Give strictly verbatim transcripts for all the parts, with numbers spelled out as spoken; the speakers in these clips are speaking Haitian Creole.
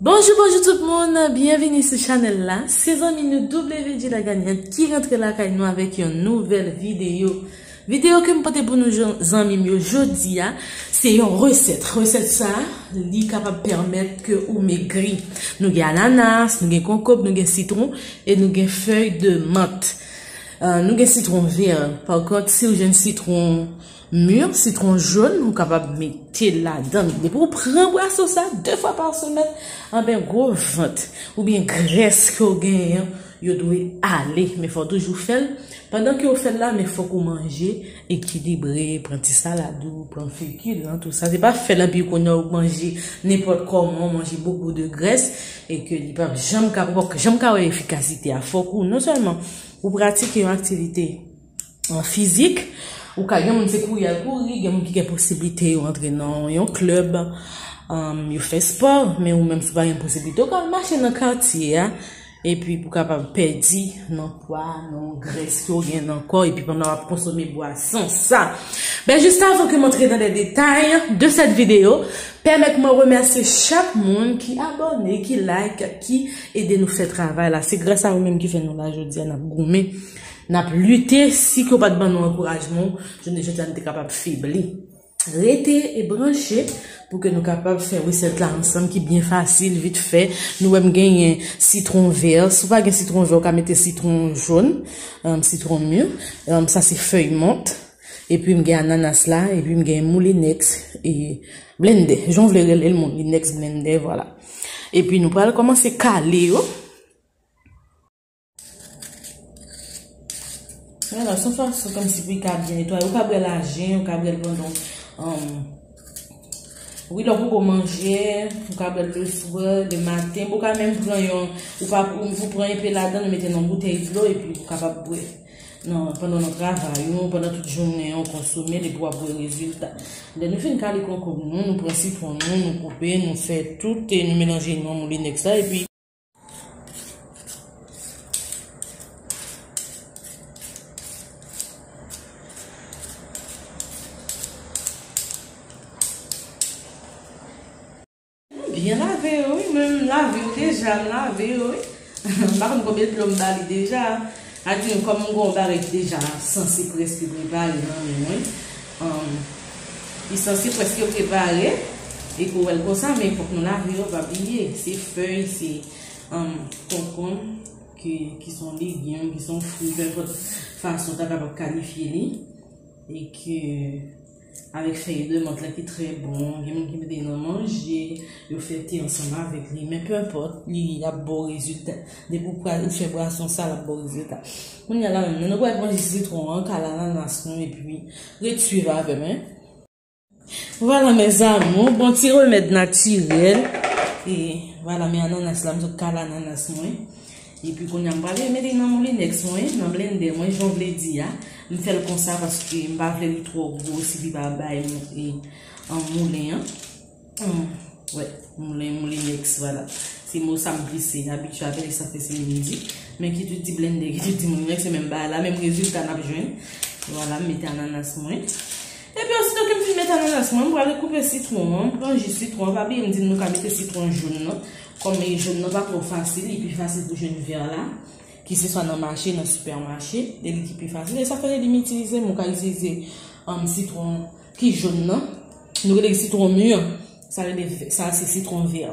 Bonjou, bonjou tout moun, byenvini sou chanèl la. Se zanmi nou W J Lagagnant ki rantre lakay nou avèk yon nouvèl videyo. Videyo ke m pote pou nou jan- zanmi m yo jodi a, se yon resèt. Resèt sa, li kapab pèmèt ke ou megri. Nou gen ananas, nou gen konkonb, nou gen sitwon e nou gen fèy de mant. Euh, nou gen sitwon vè. Pa kont, si w jwenn sitwon mi, sitwon jòn, ou kapab mete ladan. Depi w pran bwason sa de fwa pa semèn, anben gwo vant oubyen grès ke w genyen an, yo dwe ale. Men fò w toujou fè l. Pandan ke w fè l la, men fòk ou manje ekilibre, pran ti salad ou, pran fekilan, tou sa. Se pa fè l anpi kounye a w manje nenpòt kòman, w manje bokou de grès e ke li p ap janm ka, w p ap janm ka wè efikasite a. Fòk ou, non sèlman ou pratike yon aktivite an fizik, ou ka gen moun se kouri al kouri, gen moun ki gen posiblite yo antre nan yon klèb, um, yo fè spò, men ou menm si w pa gen posiblite, ou ka al mache nan katye a, epi pou kapab pèdi nan pwa, nan grès ke w gen nan kò, epi pandan w ap konsome bwason sa. Ben, jis avan ke m antre nan les détails de cette vidéo, pèmèt mwen remèsye chak moun ki abòne, ki like, ki ede nou fè travay la. Se gras a ou menm ki fè nou la jodi a, n ap goumen. N ap lite, si ke w pa t ban nou ankourajman w, jounen jodi a nou te kapab febli. Rete e branche pou ke nou kapab fè resèt la ansanm ki byen fasil, vit fè. Nou wè m genyen sitwon vè. Si w pa gen sitwon vè, ou ka mete sitwon jòn, um, sitwon mi. Um, sa se fèy mant. Epi m gen ananas la, epi m gen moulinèks e blendè. Jan w vle rele l, moulinèks, blendè, vwala. Epi nou pral kòmanse kale yo. Vwala, se yon fason kòmsi pou li ka byen netwaye. Ou ka bwè l ajen, ou ka bwè l pandan, um, wi, lè w poko manje, ou ka bwè l leswa, lematen, ou ka menm pran yon, ou pa, ou, ou pran enpe ladan, ou mete nan yon boutèy dlo, epi ou kapab bwè. Nan, pandan w nan travay ou, pandan tout jounen an, ou konsome l, epi w ap wè rezilta. Lè nou fin kale konkonm nou, nou pran sitwon nou, nou koupe, nou fè tout, e nou melanje nou an moulinèks la, epi M byen lave yo, wi. Mwen, m lave yo deja, m lave yo, wi. M pa konn konbyen dlo m ba li deja. A di, kòm m gon bagay ki deja sanse prèske prepare nan men mwen, um, li sanse prèske prepare, e ke w wè l konsa, men fòk nou lave yo, pa bliye. Se fèy, se, um, konkonm, ki, ki se yon legim, ki se yon fwi, penpòt fason w ta kapab kalifye li. E ke avèk fèy de mant la ki trè bon, gen moun ki mete nan manje, yo fè te ansanm avèk li, men penpòt, li ap ba w rezilta. Depi w pral, ou fè bwason sa, l ap ba w rezilta. Kounye a la menm, nou pral pran ji sitwon an, kale ananas nou, epi ret swiv avè m, en. Vwala, mes amours, bon ti remèd natirèl. E vwala, men ananas la, m sot kale ananas mwen. Epi kounye a, m prale mete nan moulinèks mwen, nan blendè mwen, jan w vle di a. M fè l konsa paske m pa vle li twò gwo, si li pa bay mou-, e, an moulen an. An, wè, moulen, moulinèks, vwala. Se mo sa m plis abitye avè l, e sa fè se li m di. Men ki tout di blendè, ki tout di moulinèks, se menm bagay la, menm rezilta n ap jwenn. Vwala, m mete ananas mwen. Epi osito ke m fin mete ananas mwen, m prale koupe sitwon an, m pran ji sitwon an. Pa bliye m di nou ka mete sitwon jòn nan. Kòm e jòn nan pa twò fasil, li pi fasil pou jwenn vè la. Ki se swa nan mache, nan sipèmache, e li ki pi fasil. E sa fè li m itilize, m ka itilize, um, sitwon ki jòn nan. Nou rele li sitwon mi. Sa rele, sa se sitwon vè.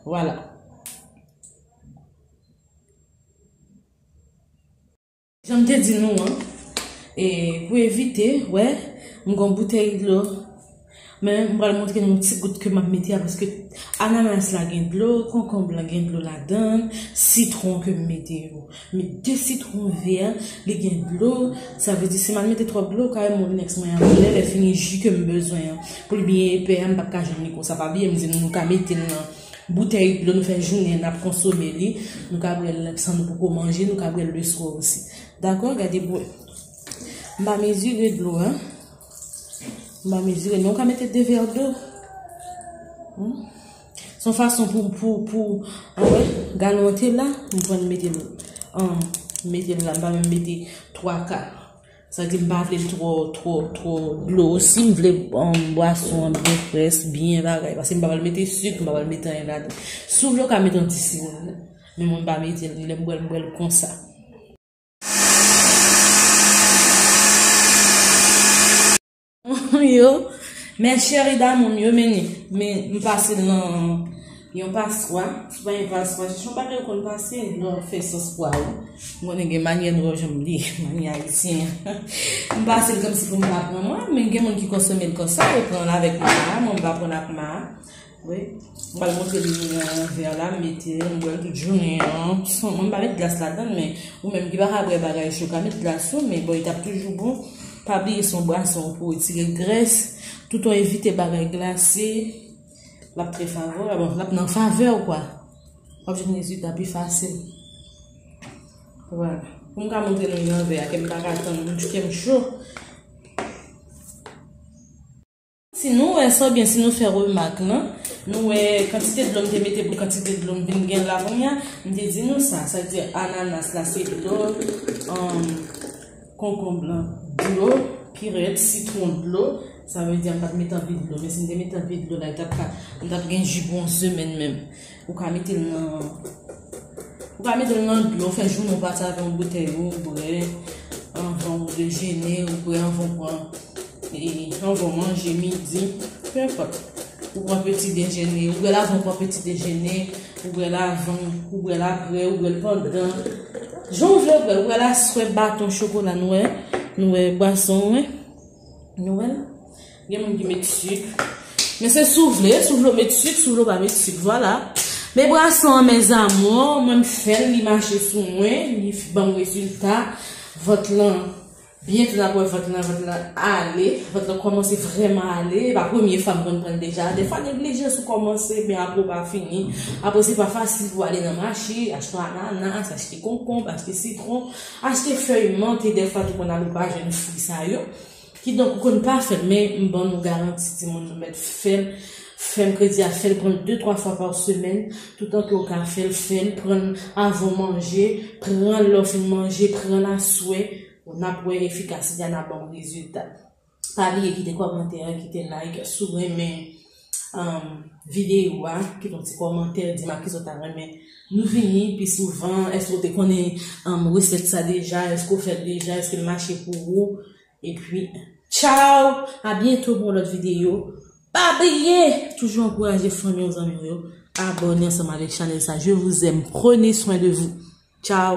Vwala. Jan m te di nou an, e pou evite, wè, m gon boutèy dlo. Men m pral montre nou ti gout ke m ap mete a, paske ananas la gen dlo, konkonb la gen dlo ladan l, sitwon ke m mete yo. M met de sitwon vè, li gen dlo, sa vle di si m al mete twòp dlo, kay moulinèks mwen an anlè, lè fini ji ke m bezwen an, pou li byen epè a, m p ap ka jwenn li konsa. Pa bliye m di nou, nou ka mete l nan boutèy dlo, nou fè jounen n ap konsome li. Nou ka bwè l san nou poko manje, nou ka bwè l leswa osi. Dakò? Gade bwè. M pa mezire dlo a. M pa mezire, men w ka mete de vè dlo. Hmm? Se yon fason pou, pou, pou, a wè, galon an te la, m pran mete l, an, mete l la, m pa menm mete twa ka. Sa di m pa vle l twò, twò, twò dlo osi. M vle, um, bwason an byen frès, byen bagay. Paske m pa pral mete sik, m pa pral mete anyen ladan. Si w vle, w ka mete yon ti siwo ladan. Men mwen, m pa mete l. Lè m bwè l, m bwè l konsa. Yo, mes chéris d'amour, m yo, men, men m pase l nan yon paswa. Se pa yon paswa, se yon bagay ou konn pase lè w fè sans pwa ou. M konnen gen manyè nou wè jan m li, manyè ayisyen. M pase l kòmsi pou m pa pran mwen, men gen moun ki konsome l konsa, yo pran l avèk ma a, mwen m pa pran l ak ma a. Wi. M pral montre li nan vè la, m mete l, m bwè l tout jounen an. San, mwen m pa met glas ladan l, men ou menm ki pa ka bwè bagay cho, ka met glas ou, men bon, li t ap toujou bon. Pa bliye se yon bwason pou retire grès. Toutan evite bagay glase. L ap trè favorab, bon, l ap nan favè w, kwa. W ap jwenn rezilta pi fasil. Vwala. Pou m ka montre nou li nan vè a, kè m pa ka tann, m di kè m cho. Si nou wè sa, oubyen si nou fè remak lan, nou wè kantite dlo m te mete pou kantite dlo m vin gen la kounye a, m te di nou sa. Sa vle di ananas la se dlo, um, konkonb lan dlo, pirèt, sitwon dlo. Sa vle di m pa t mete anpil dlo, men si m te mete anpil dlo la, li t ap ka, m t ap gen ji pou yon semèn menm. Ou ka mete l nan, ou ka mete l nan dlo, fè jounen w pase avè yon boutèy ou bwè, anvan w dejene, ou bwè anvan w pran, e, anvan w manje, midi, peu importe. Ou pran peti dejene, ou bwè l avan w pran peti dejene, ou bwè l avan, ou bwè l apre, ou bwè l pandan. Jan w vle w bwè l, ou bwè l aswè, baton, chokola, nou wè, nou wè bwason, wè. Nou wè l? Gen moun ki met sik. Men se si w vle, si w vle w met sik, si w vle w pa met sik, vwala. Men bwason an, mes amours, mwen m fè l, li mache sou mwen, li f-, ban m rezilta. Vant lan byen, tout apre vant lan, vant lan ale, vant lan kòmanse vrèman ale. E pa premye fwa m konn pran l deja. Defwa neglijans ou kòmanse, men apre w pa fini. Apre se pa fasil pou w ale nan mache, achte ananas, achte konkonb, achte sitwon, achte fèy mant, e defwa tou konn al ou pa jwenn fwi sa yo. Kidonk, ou konn pa fè l, men m ban nou garanti, timoun, nou mèt fè l, fè m kredi a, fè l, pran l de, twa fwa pa semèn, toutan ke w ka fè l, fè l, pran l avan w manje, pran l lè w fin manje, pran l aswè, n ap wè efikasite a, n ap ban w rezilta. Pa bliye kite kòmantè, kite like, si w renmen, um, videyo a, kite yon ti kòmantè, di m ak kisa w ta renmen nou vini pi souvan, èske w te konnen, um, resèt sa deja, èske w fè l deja, èske l mache pou ou, Epi, tchao! A byento pou yon lòt videyo. Pa bliye, toujou ankouraje fanmi w, zanmi w yo. Abòne ansanm avèk chanèl sa. Je vous aime. Prenez soin de vous. Tchao!